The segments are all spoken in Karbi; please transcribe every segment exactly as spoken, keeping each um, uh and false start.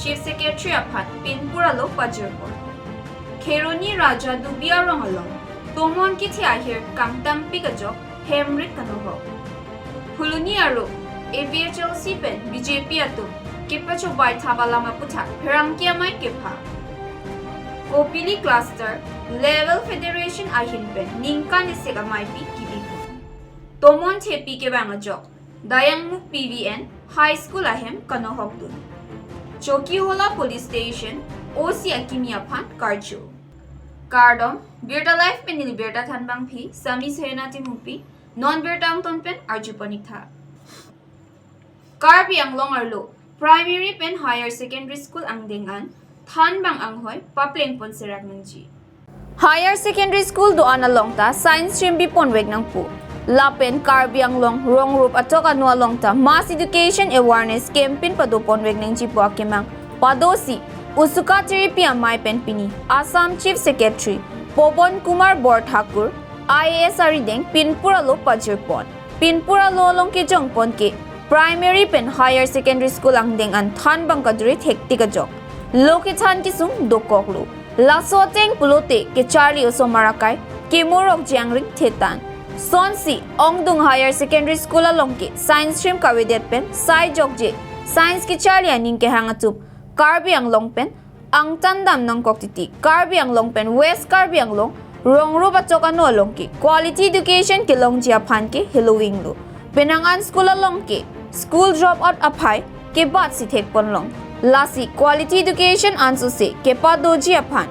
Chief Secretary aphan pinpur alo pajirpon. Kheroni Raja Dubi arong along tomon kethe ahir kangtangpik ajok hem rit kanohok. Phuloni aru A P H L C pen B J P atum kepachobai thap alam aputhak pherangke amei kepha. Kopili Cluster Level Federation ahin pen ningkan isi ameipi kibi. Tomon thepi kevang ajok Dayangmukh P V N High School ahem kanohok dun. Chokihola Police Station O C akimi aphan karju. Kardom, Birta Live pen neli Birta Thanbangpi, Sami Sena Timungpi, non Birta angton pen arjupon ik tha. Karbi Anglong arlo Primary pen Higher Secondary School angdeng an thanbang anghoi paplengpon serak nangji. Higher Secondary School do-an along ta science stream biponvek nangpo. Lapen Karbi Anglong rong rup atok ano along ta mass education awareness campaign padoponvek nangji pu akemang padosi Usuka Tiripi amei pen pini Assam Chief Secretary Pawan Kumar Borthakur I A S arideng pinpur alo pajirpon. Pinpur alo along kejongpon ke Primary pen Higher Secondary School angdeng an thanbang kaduri thektik ajok. Lo kethan kesung dokoklo. Laso ateng pulote kecharli osomar akai kemorok jangring thetan. Sonsi ongdung Higher Secondary School along ke science stream kavedet pen sai jokje science kecharli aning kehang atum Karbi Anglong pen angtan dam nangkok titi. Karbi Anglong pen West Karbi Anglong rong rup atok ano along ke quality education kelongji aphan ke heloving lo. Penang an school along ke school drop out aphai kebat si thekpon long. Lasi quality education ansose kepadoji aphan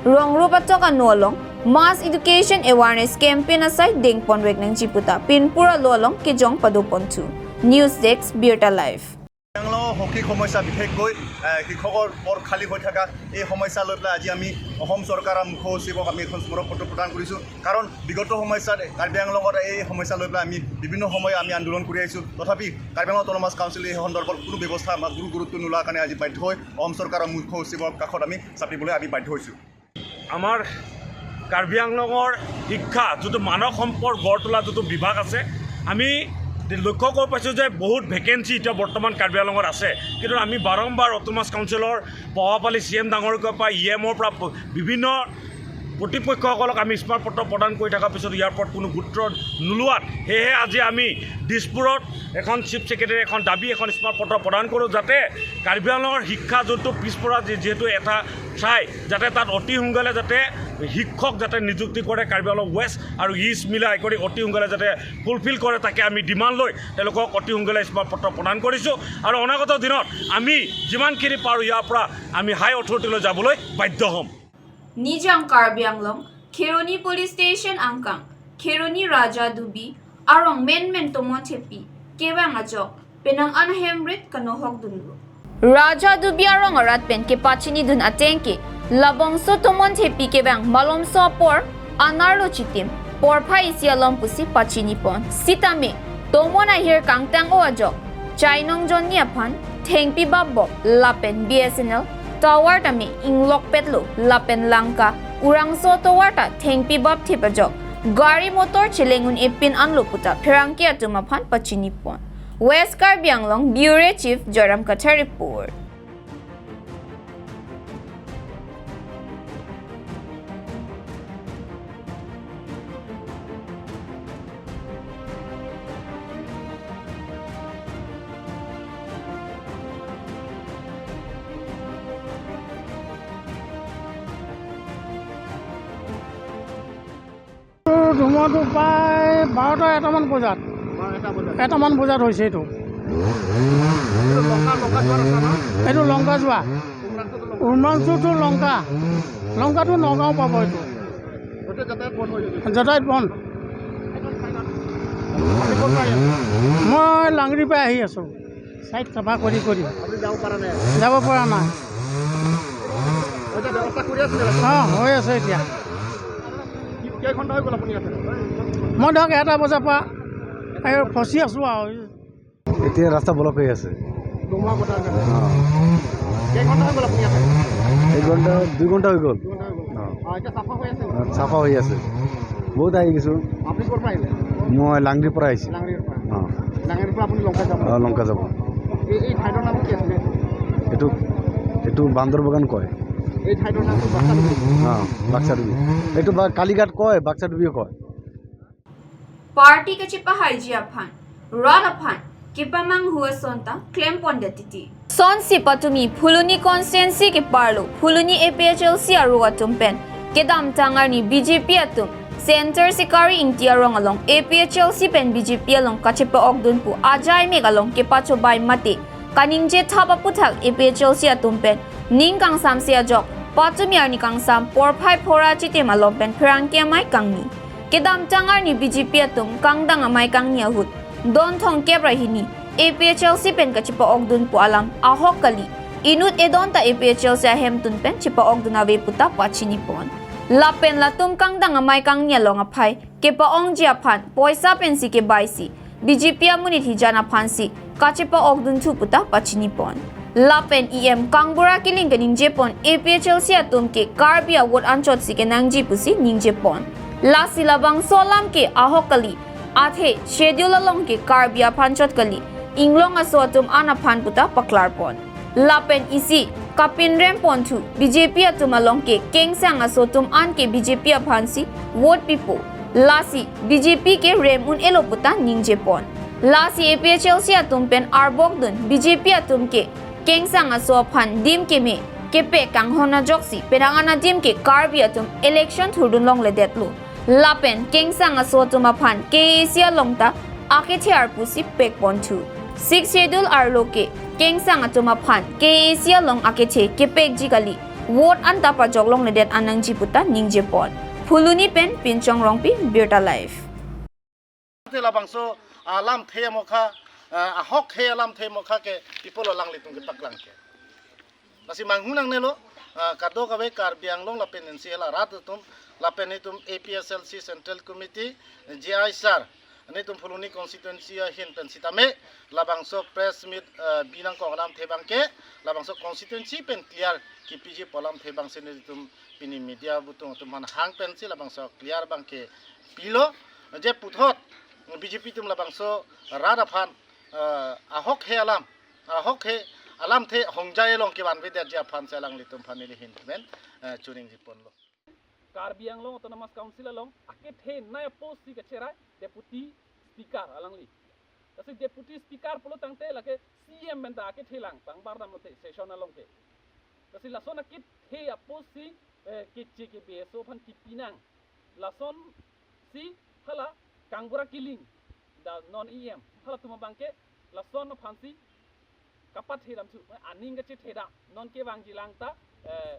rong rup atok ano along mass education awareness campaign asai dengponvek nangji puta pinpur alo along kejong padoponthu. News Desk, Birta Live. Karbi Anglong শৈক্ষিক সমস্যা, বিশেষকৈ, এ, শিক্ষকৰ পদ খালী হৈ থকা এই সমস্যা লৈ পেলাই আজি আমি অসম চৰকাৰৰ মুখ্য সচিবক আমি এখন স্মাৰক পত্ৰ প্ৰদান কৰিছোঁ। কাৰণ বিগত সমস্যাত কাৰ্বি আংলঙত এই সমস্যা লৈ পেলাই আমি বিভিন্ন সময় আমি আন্দোলন কৰি আহিছোঁ। তথাপি কাৰ্বি আংলং অট'নমাছ কাউন্সিলে এই সন্দৰ্ভত কোনো ব্যৱস্থা বা কোনো গুৰুত্ব নোলোৱাৰ কাৰণে আজি বাধ্য হৈ অসম চৰকাৰৰ মুখ্য সচিবৰ কাষত আমি চাপিবলৈ আমি বাধ্য হৈছোঁ। আমাৰ কাৰ্বি আংলঙৰ শিক্ষা যিটো মানৱ সম্পদ গঢ় তোলা যিটো বিভাগ আছে, আমি লক্ষ্য কৰি পাইছোঁ যে বহুত ভেকেঞ্চি এতিয়া বৰ্তমান কাৰ্বি আংলঙত আছে, কিন্তু আমি বাৰম্বাৰ অট'নমাছ কাউন্সিলৰ প্ৰভাৱশালী চি এম ডাঙৰীয়াৰ পৰা, ই এমৰ পৰা প-, বিভিন্ন কৰ্তৃপক্ষসকলক আমি স্মাৰক পত্ৰ প্ৰদান কৰি থকাৰ পিছত ইয়াৰ ওপৰত কোনো গুৰুত্ব নোলোৱাত, সেয়েহে আজি আমি দিছপুৰত এখন চিফ ছেক্ৰেটাৰী এখন দাবী এখন স্মাৰক পত্ৰ প্ৰদান কৰোঁ, যাতে কাৰ্বি আংলঙৰ শিক্ষা যোনটো পিছপৰা যি-, যিহেতু এটা ঠাই, যাতে তাত অতি সোনকালে যাতে শিক্ষক যাতে নিযুক্তি কৰে কাৰ্বি আংলং ৱেষ্ট আৰু ইষ্ট মিলাই কৰি অতি সোনকালে যাতে ফুলফিল কৰে, তাকে আমি ডিমাণ্ড লৈ তেওঁলোকক অতি সোনকালে স্মাৰক পত্ৰ প্ৰদান কৰিছোঁ। আৰু অনাগত দিনত আমি যিমানখিনি পাৰোঁ ইয়াৰ পৰা আমি হাই অথৰিটিলৈ যাবলৈ বাধ্য হ'ম। Nijang Karbi Anglong, Kheroni Police Station angkang, Kheroni Raja Dubi arong menmen tomon thepi kevang ajok penang an hem rit kanohok dunlo. Raja Dubi arong arat pen kepachini dun ateng ke labangso tomon thepi kevang malomso apor anerlo chitim porphai isi alom pusi pachinipon. Sitame tomon ahir kangtang-o ajok chainong jonni aphan thengpi bap bop lapen B S N L tower tame inglokpetlo lapen Lanka Urangso tower ta thengpi bap thip ajok gari motor cheleng un-e pin anlo puta pherangke atum aphan pachinipon. West Karbi Anglong Bureau Chief Joyram Kathar report. ধুমুহাটো প্ৰায় বাৰটা এটামান বজাত, বাৰটা বজাত। এটামান বজাত হৈছে এইটো। এইটো লংকা, লংকা যোৱা ৰাস্তা ন? এইটো লংকা যোৱা। উমৰাংচুটো লংকা। উমৰাংচুটো লংকা। লংকাটো নগাঁও পাব এইটো। গোটেই যাতায়াত বন্ধ হৈ গৈছে। যাতায়াত বন্ধ। আপুনি ক'ৰ পৰা আহি আছে? মই লাংৰিৰ পৰা আহি আছোঁ। ছাইড চাফা কৰি কৰি। আপুনি যাব পৰা নাই? যাব পৰা নাই। এতিয়া ব্যৱস্থা কৰি আছে নে? অ, হৈ আছে এতিয়া। কি, কেইঘণ্টা হৈ গ'ল আপুনি ইয়াতে? মই ধৰক এটা বজাৰ পৰা এই ফচি আছোঁ আৰু। এতিয়া ৰাস্তা ব্লক হৈ আছে। ধুমুহা বতাহৰ কাৰণে। অ। কেইঘণ্টা হৈ গ'ল আপুনি ইয়াতে? এক ঘণ্টা, দুই ঘণ্টা হৈ গ'ল। দুই ঘণ্টা হৈ গ'ল। অ। অ, এতিয়া চাফা হৈ আছে? অ, চাফা হৈ আছে। বহুত আহি গৈছোঁ। আপুনি ক'ৰ পৰা আহিলে? মই লাংৰিৰ পৰা আহিছোঁ। লাংৰিৰ পৰা? অ। লাংৰিৰ পৰা আপুনি লংকা যাব? অ, লংকা যাব। এই, এই ঠাইটোৰ নাম কি আছিলে? এইটো এইটো বান্দৰ বাগান কয়। এই ঠাইটোৰ নামটো বাক্সাডুবি। হা, বাক্সাডুবি। এইটো বা কালীঘাট কয়, বাক্সাডুবিও কয়। Party kachepahaiji aphan rat aphan kepamanghu ason ta klempon det titi. Sonsi patumi Phuloni constituency keparlo Phuloni A P H L C aro atum pen kedamtang arni B J P atum Center Sikari Ingti arong along A P H L C pen B J P along kachepa-okdun pu ajai mek along kepachobai mate kaningje thap aphuthak A P H L C atum pen ning kangsamse ajok patumi arni kangsam porphai phora chitim along pen pherangke amei kangni. Kedamtang arni B J P atum kangdang amei kangni ahut don thomkep ra hini A P H L C pen kachepa-okdun pu alam ahok kali. Inut edon ta A P H L C ahemtun pen chepa-okdun ave puta pachinipon. Lapen latum kangdang amei kangni along aphai kepa-ongji aphan poisa pensi kebaisi B J P amonit hijan aphansi kachepa-okdunthu puta pachinipon. Lapen E M Kangbura Killing keningjepon A P H L C atum ke Karbi a-vote anchotsi kenangji pusi ningjepon. Lasi labangso alam ke ahok kali, athe schedule along ke Karbi aphan chot kali, inglong aso atum an aphan puta paklarpon. Lapen isi kapinremponthu B J P atum along ke kengsang aso atum an ke B J P aphansi vote pipo. Lasi B J P ke rem un-elo puta ningjepon. Lasi A P H L C atum pen arbokdun B J P atum ke kengsang aso aphan dim keme kepe kanghon ajoksi penang an adim ke Karbi atum election thurdun longledetlo. Lapen kengsang aso atum aphan K A A C along ta akethe arpusi pekponthu. Sixth Schedule arlo ke kengsang atum aphan K A A C along akethe kepekji kali, vote anta pajok longledet an nangji puta ningjepon. Phuloni pen Pinchong Rongpi, Birta Live. Te labangso alamthe mokha, ah, ahokhe alamthe mokha ke people alanglitum kepaklang ke. Lasi manghu nangnelo, ah, kadokave Karbi Anglong lapen N C L arat atum, lapen itum A P H L C Central Committee, J I sir, nelitum Phuloni constituency ahin pen sitame, labangso press meet, ah, binangkok alamthe abangke, labangso constituency pen clear kipiji pu alamthe abangsi nelitum pini media butung atum aphan hang pensi labangso clear abangke pilo, je puthot B J P atum labangso rat aphan, ah, ahokhe alam, ahokhe alamthe hongjai along kevanvedetji aphansi alanglitum aphan neli ahin pen, ah, choningjeponlo. Karbi Anglong Autonomous Council along akethenei a-post si kacherai Deputy Speaker alangli. Lasi Deputy Speaker pulo tangte lake C M pen ta akethe lang, pangbar damlote session along ke. Lasi lason akethe a-post si, eh, keche kebe aso aphan kipinang. Lasonsi hala Kangbura Killing, the non E M, halatum abangke lason aphansi kapathe damthu, aning kachethedam, non kevangji lang ta, eh,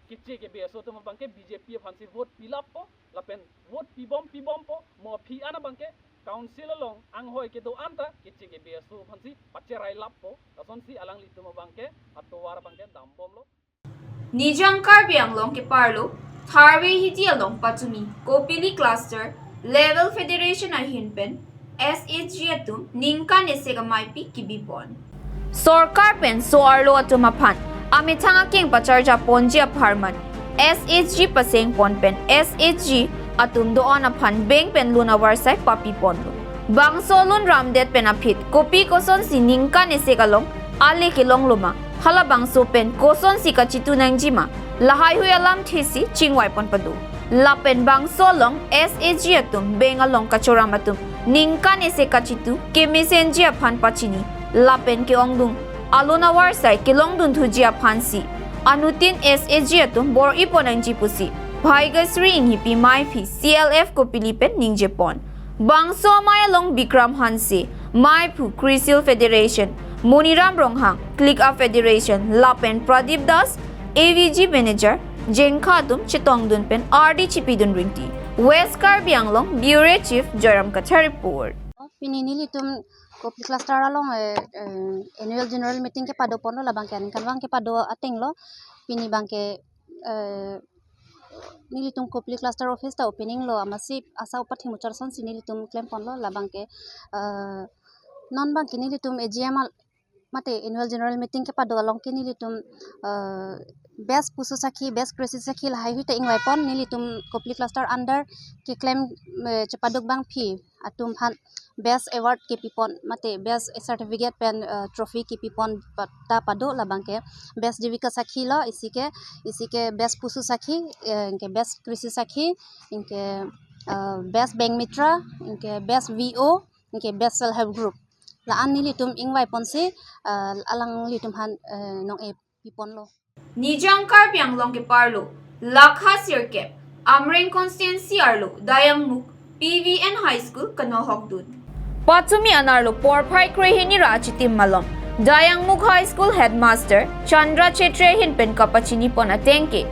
keche kebe aso atum abangke B J P aphansi vote pilappo, lapen vote pibom pibompo, mo aphi an abangke council along anghoi kedo an ta keche kebe aso aphansi pacherailappo, lasonsi alanglitum abangke atovar abangke dambomlo. Nijang Karbi Anglong keparlo Tharve Hiti along patumi Kopili Cluster Level Federation ahin pen S H G atum ningkan esek ameipi kibipon. Sorkar pen so-arlo atum aphan amethang akeng pacharjaponji apharman S H G pasengpon pen S H G atum do-an aphan bank pen loan avarsai papiponlo. Bangso loan ramdet pen aphi kopi kosonsi ningkan esek along ale kelonglo ma, halabangso pen kosonsi kachitu nangjima, lahaihui alamthesi chingvaipon pado. Lapen bangso along S H G atum bank along kachoram atum ningkan esek kachitu kemesenji aphan pachini, lapen ke-ongdung a-loan avarsai kelongdunthuji aphansi anuttin S H G atum bor-ipon nangji pusi Bhaigasri Inghipi meiphi C L F Kopili pen ningjepon. Bangso amei along Bikram Hanse, meiphu Crisil Federation, Moniram Ronghang, Click Up Federation, lapen Pradip Das, A V G Manager, Jengkha atum chetongdun pen ardi chipidun ringti. West Karbi Anglong Bureau Chief Joyram Kathar report. Pini nelitum Kopili Cluster along, eh, eh, annual general meeting kepadoponlo, labangke aningkanvang kepado atenglo. Pini abangke, eh, nelitum Kopili Cluster office ta opening lo, amatsi asap apathimuchar asonsi nelitum klemponlo, labangke, eh, non abangke nelitum A G M al-, mate annual general meeting kepado along ke nelitum, eh, best pusu sakhi, best krisi sakhi lahai hui ta ingvaipon. Nelitum Kopili cluster under keklem, eh, chepaduk bangphi atum aphan best award kepipon mate best certificate pen, eh, trophy kepipon pa-, ta pado. Labang ke best jivika sakhi lo, isi ke, isi ke best pusu sakhi, eh, anke best krisi sakhi, anke, eh, best bank mitra, anke best V O, anke best self help group. La-an nelitum ingvaiponsi, eh, alanglitum aphan, eh, nong-e piponlo. Nijang Karbi Anglong keparlo, lakha sirkep, Amreng constituency arlo Dayangmukh P V N High School kanohokdun. Pachumi anerlo porphai krehini ra achitim malom Dayangmukh High School headmaster Chandra Chetre ahin pen kapachinipon ateng ke,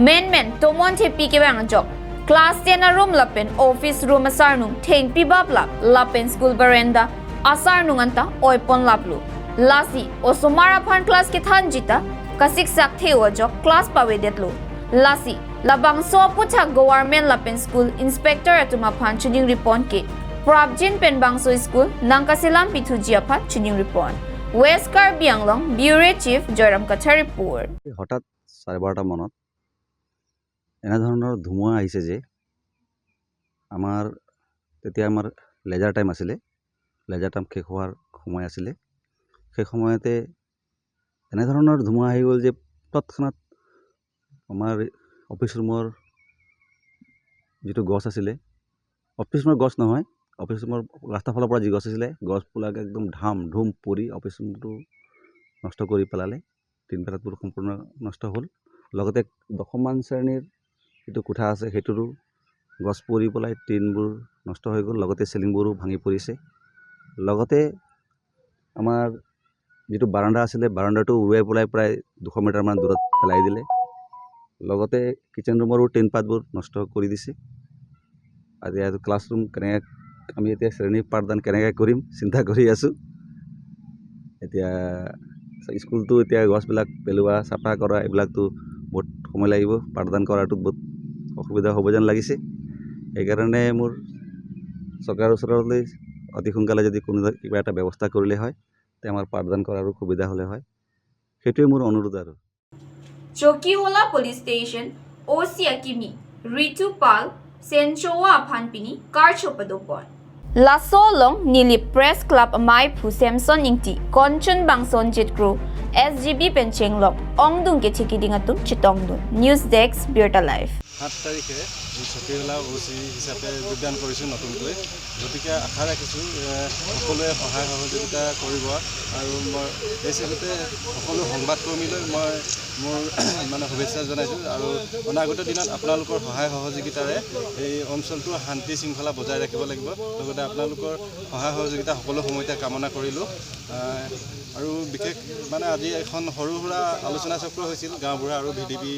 menmen tomon thepi kevang ajok class ten a-room lapen office room asarnung thengpi baplap lapen school veranda asarnung anta oiponlaplo. Lasi osomar aphan class kethanji ta kasiksak the-o ajok class pavedetlo. Lasi labangso aputhak government lapen school inspector atum aphan chiningripon ke prapjin pen bangso school nangkaselam pithuji aphan chiningripon. West Karbi Anglong Bureau Chief Joyram Kathar report. হঠাৎ চাৰে বাৰটা মানত এনেধৰণৰ ধুমুহা আহিছে যে আমাৰ, তেতিয়া আমাৰ লেজাৰ টাইম আছিলে, লেজাৰ টাইম শেষ হোৱাৰ সময় আছিলে। সেই সময়তে এনেধৰণৰ ধুমুহা আহি গ'ল যে তৎক্ষণাত আমাৰ অফিচ ৰুমৰ যিটো গছ আছিলে, অফিচ ৰুমৰ গছ নহয়, অফিচ ৰুমৰ ৰাস্তাৰ ফালৰ পৰা যি গছ আছিলে, গছবিলাক একদম ধাম ধুম পৰি অফিচ ৰুমটো নষ্ট কৰি পেলালে। টিন পাতবোৰ সম্পূৰ্ণ নষ্ট হ'ল। লগতে দশমমান শ্ৰেণীৰ যিটো কোঠা আছে, সেইটোৰো গছ পৰি পেলাই টিনবোৰ নষ্ট হৈ গ'ল, লগতে চিলিংবোৰো ভাঙি পৰিছে। লগতে আমাৰ যিটো বাৰাণ্ডা আছিলে, বাৰাণ্ডাটো উৰুৱাই পেলাই প্ৰায় দুশ মিটাৰমান দূৰত পেলাই দিলে। লগতে কিটচেন ৰুমৰো টিন পাতবোৰ নষ্ট কৰি দিছে। আজি ইয়াত ক্লাছৰুম কেনেকে, আমি এতিয়া শ্ৰেণী পাঠদান কেনেকে কৰিম, চিন্তা কৰি আছো। এতিয়া স্কুলটো এতিয়া গছবিলাক পেলোৱা, চাফা কৰা, এইবিলাকতো বহুত সময় লাগিব, পাঠদান কৰাটো বহুত অসুবিধা হ'ব যেন লাগিছে। সেইকাৰণে মোৰ চৰকাৰৰ ওচৰলৈ অতি সোনকালে যদি কোনো কিবা এটা ব্যৱস্থা কৰিলে হয়, তে আমাৰ পাঠদান কৰাৰো সুবিধা হ'লে হয়। সেইটোৱে মোৰ অনুৰোধ আৰু। Chokihola Police Station O C akimi Ritu Pal Senchowa aphan pini karcho padopon. Laso along Nilip Press Club amaiphu Samson Ingti, konchun bangson jetkro S G B pen chenglok ongdung kethekiding atum chetongdun. News Desk, Birta Live. সাত তাৰিখে এই চকীহোলা অ' চি হিচাপে যোগদান কৰিছোঁ নতুনকৈ। গতিকে আশা ৰাখিছোঁ, এ, সকলোৱে সহায় সহযোগিতা কৰিব আৰু মই এই চেগতে সকলো সংবাদকৰ্মীলৈ মই মোৰ মানে শুভেচ্ছা জনাইছোঁ আৰু অনাগত দিনত আপোনালোকৰ সহায় সহযোগিতাৰে এই অঞ্চলটোৰ শান্তি শৃংখলা বজাই ৰাখিব লাগিব। লগতে আপোনালোকৰ সহায় সহযোগিতা সকলো সময়তে কামনা কৰিলোঁ। আহ, আৰু বিশেষ মানে আজি এখন সৰু সুৰা আলোচনা চক্ৰ হৈছিল গাঁওবুঢ়া আৰু ভি ডি পি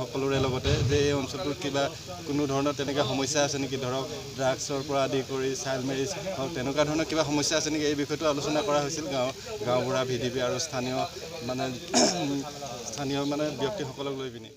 সকলোৰে লগতে যে এই অঞ্চলটোত কিবা কোনো ধৰণৰ তেনেকুৱা সমস্যা আছে নেকি, ধৰক ড্ৰাগছৰ পৰা আদি কৰি চাইল্ড মেৰিজ হওক, তেনেকুৱা ধৰণৰ কিবা সমস্যা আছে নেকি, এই বিষয়টো আলোচনা কৰা হৈছিল গাঁও গাঁওবুঢ়া, ভি ডি পি আৰু স্থানীয় মানে স্থানীয় মানে ব্যক্তিসকলক লৈ পিনি।